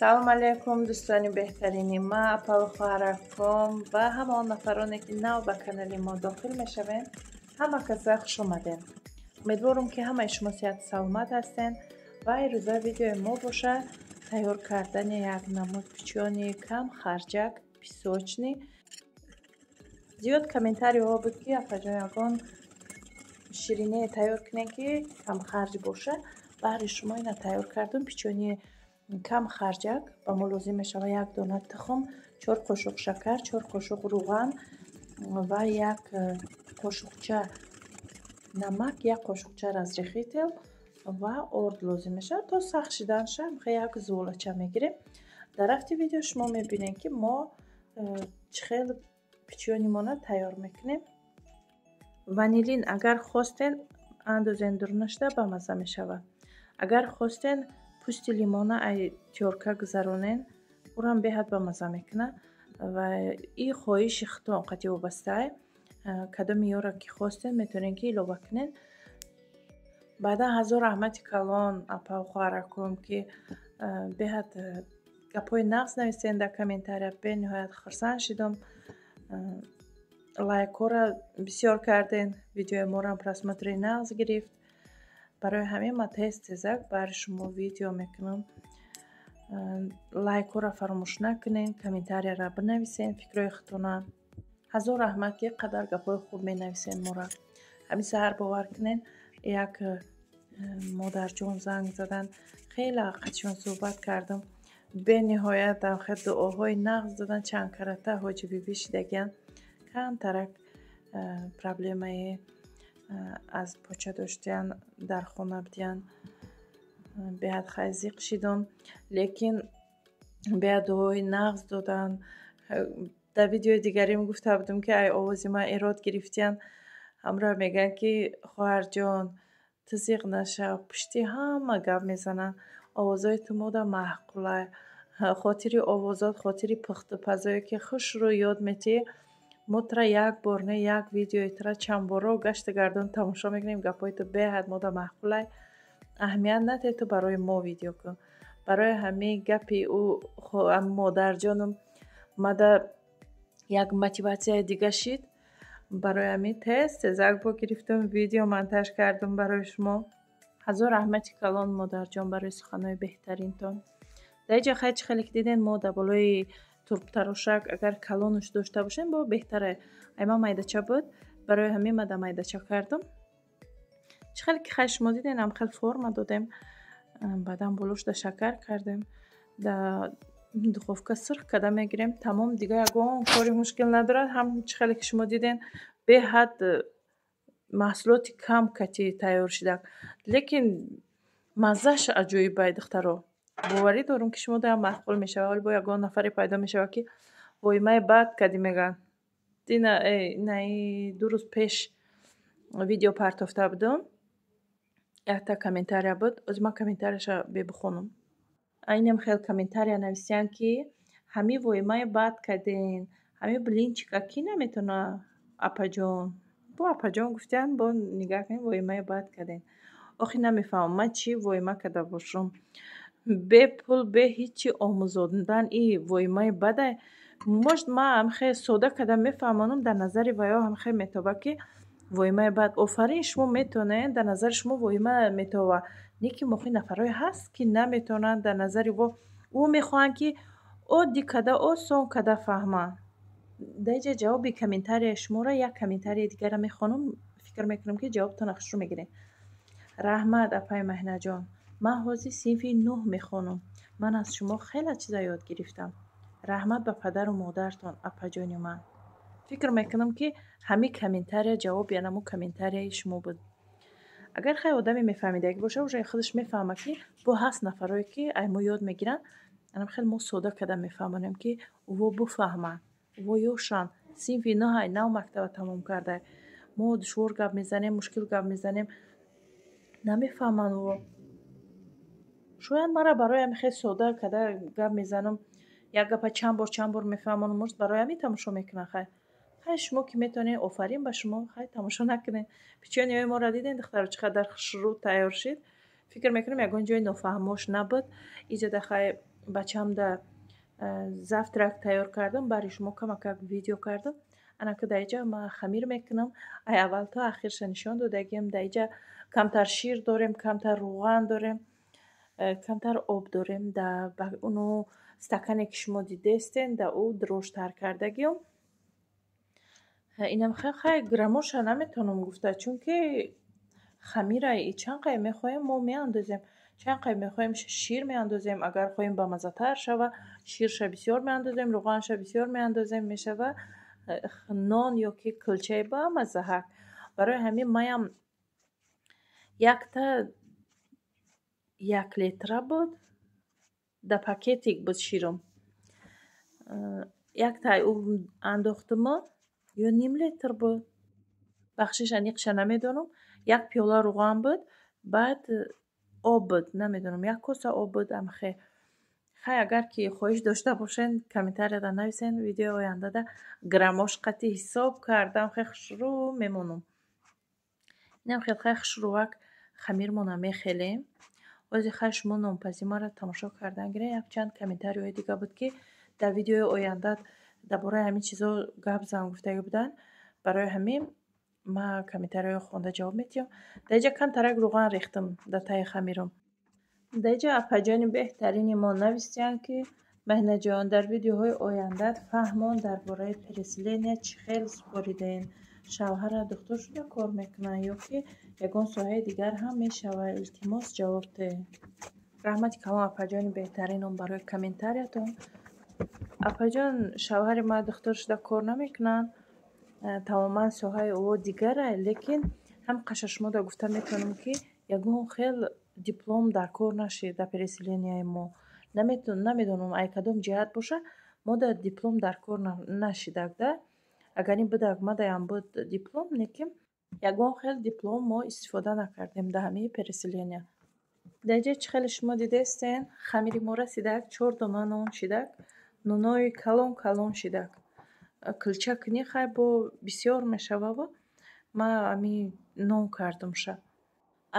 Салом алейкум, дӯстони беҳтарини ма, апаву хоҳараком ва ҳама он нафароне, ки нав ба канали мо дохил мешавем. Ҳама каса хуш омадем. Умедворам, ки ҳамаи шумо сиҳату саломат ҳастен. Ва ирӯза видеои мо боша тайёр кардани як намуд печенье кам харҷак, песочный. Зиёд комментариҳо буд, ки апаҷон, ягон шириние тайёр кунем, ки камхарҷ боша. Баҳри шумо ина тайёр кардум, печенье кам харҷак. Ба мо лозим мешавад як дона тухм, 4 қошуқ шакар, 4 қошуқ рӯған ва як қошуқча намак, як қошуқча разрыхлитель ва орд лозим мешавад. То сахт шиданша як золача мегирем. Дар рафти видео шумо мебинем, ки мо чӣ хел печеньемона тайёр мекунем. Ванилин агар хостен, андозен дурнашда, бамазза мешавад. Агар хостен, пӯсти лимона ай тёрка гузаронен, урам беҳад бамазза мекунад. Ва и хоҳиши худтон қатъи вобастае, кадоми ёра ки хостен, метавонед, ки илова кунед. Баъдан ҳазор раҳмати калон, апаву хоҳараком, ки беҳад гапҳои нағз нависен дар комментария. Бениҳоят хурсанд шидам. Лайкҳоро бисёр карден, видеои морам просмотри нағз гирифт. Барои ҳамин ман тез тезак баҳри шумо видео мекунам. Лайкҳоро фаромӯш накунед, комментарияро бинависен, фикрҳои худтона. Ҳазор раҳмат, ки қадар гапҳои хуб менависен мора. Ҳамин саҳар, бовар кунед, як модарҷон занг заданд, хеле қатишон суҳбат кардам. Бениҳоят хел дуоҳои нағз доданд. Чанд карата ҳоҷи бибӣ шидагиянд, камтарак проблемаи аз поча доштиян, дар хона будиян. Беҳад хай зиқ шидам, лекин беҳад дуои нағз доданд. Дар видеои дигарим гуфта будам, ки ай овози ман эрод гирифтиян. Ҳамроҳ мегӯянд, ки хоҳарҷон, ту зиқ нашав, пушти ҳама гап мезананд, овозҳои ту мода маъқулай, хотири овозот, хотири пухтупазое, ки хушрӯ ёд метиҳӣ. Мо тура як бор не, як видеои тура чанд борро гашту гардон тамошо мекунем. Гапҳои ту беҳад мода маъқулай, аҳамият надиҳ, ту барои мо видео кун. Барои ҳамин гапи ӯ модарҷонам мада як мотиватсияи дига шид. Барои ҳамин тез тезак бо гирифтам, видео монтаж кардам барои шумо. Ҳазор раҳмати калон, модарҷон, барои суханҳои беҳтаринтон. Дар инҷа хай, чӣ хеле ки дидем, мо дар болои турбтарошак, агар калонаш дошта бошем, бо беҳтаре. Ай ман майдача буд, барои ҳамин ман дар майдача кардам. Чӣ хеле ки хай шумо дидем, ам хел форма додем, баъдан болош да шакар кардем, дар духовка сирх карда мегирем. Тамом, дига ягон кори мушкил надорад. Ҳам чӣ хеле ки шумо дидем, беҳад маҳсулоти кам кати тайёр шидак, лекин маззааш аҷоибай. Духтаро, боварӣ дорам, ки шумо даам маъқул мешавад. Ҳоли бо ягон нафаре пайдо мешавад, ки воимаи бад кардӣ мегӯянд. Дина инаи 2 рӯз пеш видео партофта будам, якта комментария буд. Ози ман комментарияша бебухонам. Айнам хел комментария нависиянд, ки ҳамин воимаи бад карден, ҳамин блинчика кӣ наметавона, апаҷон? Бо апаҷон гуфтиянд, бо нигаҳ кунед, воимаи бад карден. Охи намефаҳмам, ман чӣ воима карда бошам? Бепул, бе ҳичи омӯзондан и воимаи бадай? Может, ман ҳамхел сода карда мефаҳмонам, дар назари ваё ҳамхел метобад, ки воимаи бад. Офарин, шумо метавонед, дар назари шумо воима метова, не ки мохи нафарое ҳаст, ки наметавонанд. Дар назари во ӯ мехоҳанд, ки оддӣ карда, осон карда фаҳманд. Дар инҷа ҷавоби комментарияи шуморо як комментарияи дигарро мехонам. Фикр мекунам, ки ҷавобтонро хушрӯ мегиред. Раҳмат, апаи Маҳинаҷон, ман ҳозир синфи нӯҳ мехонам, ман аз шумо хеле чиза ёд гирифтам. Раҳмат ба падару модартон, апаҷони ман. Фикр мекунам, ки ҳамин комментария ҷавоби анамо комментарияи шумо буд. Агар хай одаме мефаҳмидагӣ боша, уже худаш мефаҳмад, ки бо ҳаст нафарое, ки ай мо ёд мегиранд. Анам хеле мо сода карда мефаҳмонем, ки ӯво буфаҳманд. Ӯво ёшанд, синфи нӯҳай, нав мактаба тамом кардай. Мо душвор гап мезанем, мушкил гап мезанем, намефаҳманд ӯво. Шояд мара барои ҳамин хеле сода карда гап мезанам, як гапа чанд бор, чанд бор мефаҳмонам, может, барои ҳамин тамошо мекунанд. Хай, хай, шумо ки метавонед, офарин ба шумо. Хай, тамошо накунед. Печеньеҳои моро дидем, духтаро, чӣ қадар хушрӯ тайёр шид. Фикр мекунам, ягон ҷои нофаҳмош набуд. Иҷода хай Бачамда завтрак тайёр кардам, бари шумо камакак видео кардам. Анака дар иҷа ман хамир мекунам. Ай аввал то ахирша нишон додагиам. Дар иҷа камтар шир дорем, камтар рӯған дорем, камтар об дорем. Да уну стакане, ки шумо дидестен, да ӯ дрожтар кардагиам. Инам хай, граммоша наметавонам гуфта, чунки хамира чанд қай мехоҳем, мо меандозем, чанд қай мехоҳем, шир меандозем. Агар хоҳем бамаззатар шава, ширша бисёр меандозем, рӯғанша бисёр меандозем, мешава нон ё ки кулчаи бамаззаҳак. Барои ҳамин маям якта як литра буд, да пакетик буд ширум, яктай ӯ андохтумо ё ним литр буд, бахшиш, аниқша намедонам. Як пиёла рӯған буд, баъд об буд, намедонам, як коса об буд, амхе. Хай, агар ки хоҳиш дошта бошен, комментарияда нависен, видеои ояндада граммош қати ҳисоб кардам, хе хушрӯ мемонам. Инам хел хай хушрӯвак хамирмона мехелем. Ози хай шумо нонпазӣ маро тамошо кардан гиред. Якчанд комментариҳои дига буд, ки дар видеои оянда дар бораи ҳамин чизо гап зан гуфтагӣ буданд. Барои ҳамин ман комментариҳоро хонда ҷавоб медиҳам. Дар иҷа камтарак рӯған рехтам дар таи хамирам. Дар иҷа апаҷони беҳтарини мо навистиянд, ки Маҳинаҷон, дар видеоҳои ояндат фаҳмон, дар бораи переселения чӣ хел супоридаен. Шавҳара духтур шуда кор мекунад ё ки ягон соҳаи дигар ҳам мешавад? Илтимос, ҷавоб диҳед. Раҳмати калон, апаҷони беҳтаринам, барои комментариятон. Апаҷон, шавҳари ман духтур шуда кор намекунанд, тамоман соҳаи ӯ дигара, лекин ҳам қаша шумода гуфта метавонам, ки ягон хел диплом дар кор нашид дар переселенияи мо. Намедонам, ай кадом ҷиҳат боша, мо дар диплом дар кор нашидак да. Агар ин будак, мадаям буд диплом, лекин ягон хел диплом мо истифода накардем дар ҳамаи переселения. Дар инҷа чӣ хеле шумо дидестен, хамири мо расидак, чор дона нон шидак, нонои калон калон шидак. Кулча кунӣ, хай, бо бисёр мешававу ман ҳамин нон кардумша.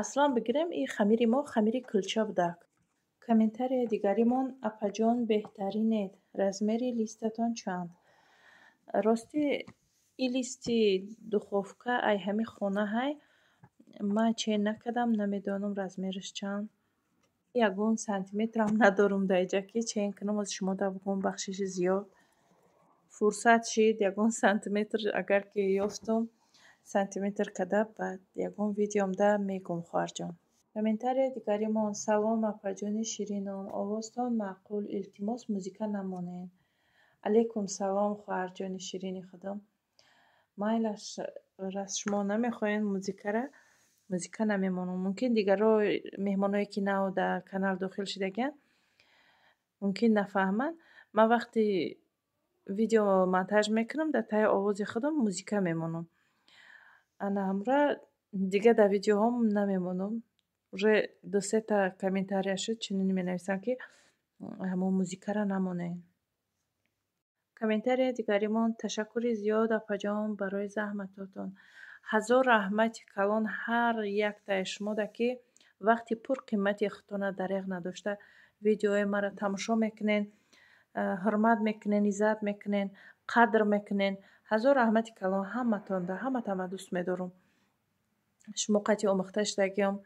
Аслан бигирем, ин хамири мо хамири кулча будак. Комментарияи дигаримон: апаҷон беҳтаринед, размери листатон чанд? Ростӣ, ин листи духовка ай ҳамин хона ҳай, ман чен накардам, намедонам размераш чанд. Ягон сантиметрам надорум дар инҷа, ки чен кунам, ози шумода бигӯм. Бахшиши зиёд, фурсат шид, ягон сантиметр агар ки ёфтум, сантиметр када, баъд ягон видеомда мегӯм, хоҳарҷон. Комментарияи дигаримон: салом, апаҷони ширинам, овозтон маъқул, илтимос, музика намонед. Алайкум салом, хоҳарҷони ширини худам. Майлаш, раз шумо намехоҳед музикара, музика намемонам. Мумкин дигаро, меҳмоное, ки нав дар канал дохил шудагианд, мумкин нафаҳманд. Ман вақти видео монтаж мекунам, дар таи овози худам музика мемонам. Ана ҳамра дига дар видеоҳом намемонам. Уже ду сета комментария шуд, чунин менависам, ки ҳамон музикара намонед. Комментарияи дигаримон: ташаккури зиёд, апаҷон, барои заҳматотон. Ҳазор раҳмати калон ҳар яктаи шумода, ки вақти пурқимати худтона дареғ надошта, видеои маро тамошо мекунен, ҳурмат мекунен, иззат мекунен, қадр мекунен. Ҳазор раҳмати калон ҳаматонда, ҳаматама дӯст медорам. Шумо қати омӯхта шудагиам.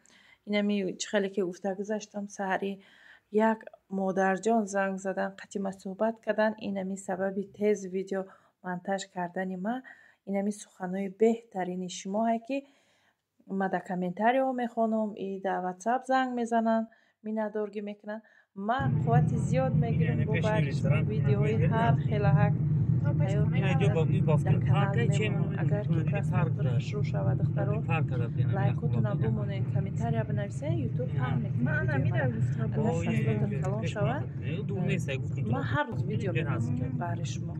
Инами чӣ хеле ки гуфта гузаштам, саҳарӣ як модарҷон занг задан, қати ма суҳбат кардан, инами сабаби тез видео монтаж кардани ма, инами суханҳои беҳтарини шумоае, ки ма дар комментариҳо мехонам и дар Ватсап занг мезананд, миннатдоргӣ мекунанд. Ман қуввати зиёд мегирам, бо баъди видеоҳои ҳар хелаҳак тайёр карда дар канал мемонам. Агар ки просмотр шурӯъ шавад, духтаро, лайкотонам бимонед, комментария бинависед, Ютуб паҳн мекунад видеои маро. Агар просмотр калон шавад, ман ҳар рӯз видео мемонам баҳри шумо.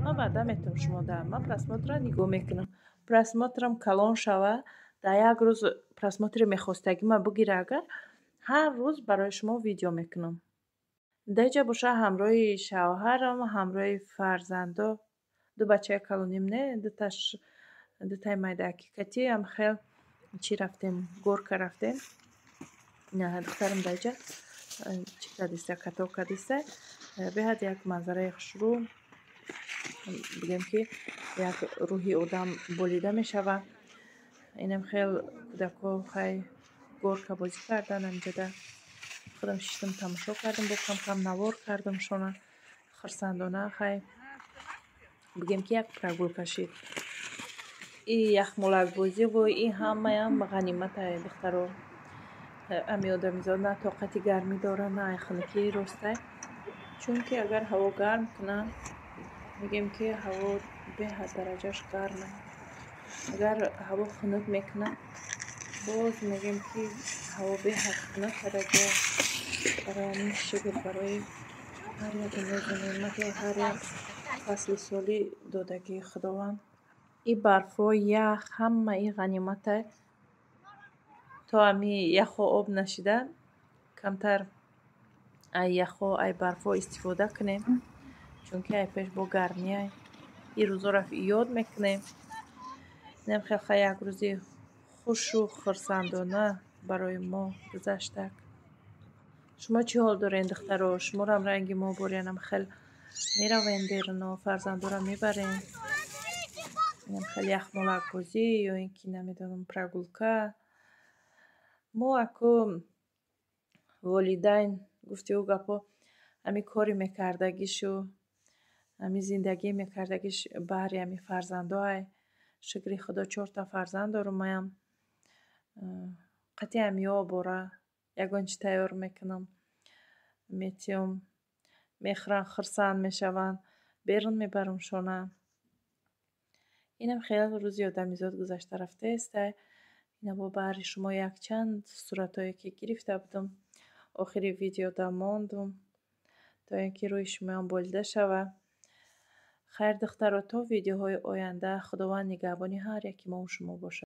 Ман ваъда метавам шумо да, ман просмотрро нигоҳ мекунам. Просмотрам калон шава, дар як рӯз просмотри мехостагима бигира, агар ҳар рӯз барои шумо видео мекунам. Дар инҷа боша ҳамроҳи шавҳарам, ҳамроҳи фарзандо, ду бачаи калоним, не, дуташ, дутаи майдаки кати ам хел чӣ рафтем, горка рафтем. Духтарам дар инҷа Чӣ кардиста, каток кардиста. Беҳад як манзараи хушрӯ, бигем, ки як рӯҳи одам болида мешавад. Инам хел кӯдакҳо хай горка бозӣ кардан ҳаминҷода. Худам шиштам, тамошо кардам, бо кам-кам навор кардам шона хурсандона. Хай, бигем, ки як прогулка шид. И яхмолакбозиву и ҳамаям ғаниматай, духтаро. Ами одамизод на тоқати гармӣ дорад, на ай хунукӣ, ростай. Чунки агар ҳаво гарм кунад, мегӯем, ки ҳаво беҳад дараҷаш гарма. Агар ҳаво хунук мекунад, боз мегӯем, ки ҳаво беҳад хунук кардагиа. Барои ҳамин шукр барои ҳар як нозу неъмате, ҳар як фасли солӣ додагии Худованд. И барфҳо, ях, ҳама и ғаниматай. То ами яхҳо об нашида, камтар ай яхҳо, ай барфҳо истифода кунем, чунки ай пеш бо гармиай. Ин рӯзоро ёд мекунем. Инам хел хай як рӯзи хушу хурсандона барои мо гузаштак. Шумо чӣ ҳол дорен, духтаро? Шуморам ранги мо бориянам хел меравен беруно, фарзандора мебарен? Инам хел яхмолакбозӣ ё ин ки, намедонам, прогулка. Мо аку волидайн, гуфти ӯ гапҳо, ҳами кори мекардагишу ҳами зиндагӣ мекардагиш баҳри ҳами фарзандоай. Шукри Худо, чорта фарзанд дорум маям. Қатъи ҳамиҳо бора ягон чӣ тайёр мекунам, метиём, мехӯранд, хурсанд мешаванд, берун мебарумшона. Инам хел рӯзи одамизод гузашта рафтаестай. Ина бо баҳри шумо якчанд суратҳое, ки гирифта будам, охири видеода мондум, то ин ки рӯи шумоам болида шавад. Хайр, духтаро, то видеоҳои оянда Худованд нигаҳбони ҳар яки мову шумо бошад.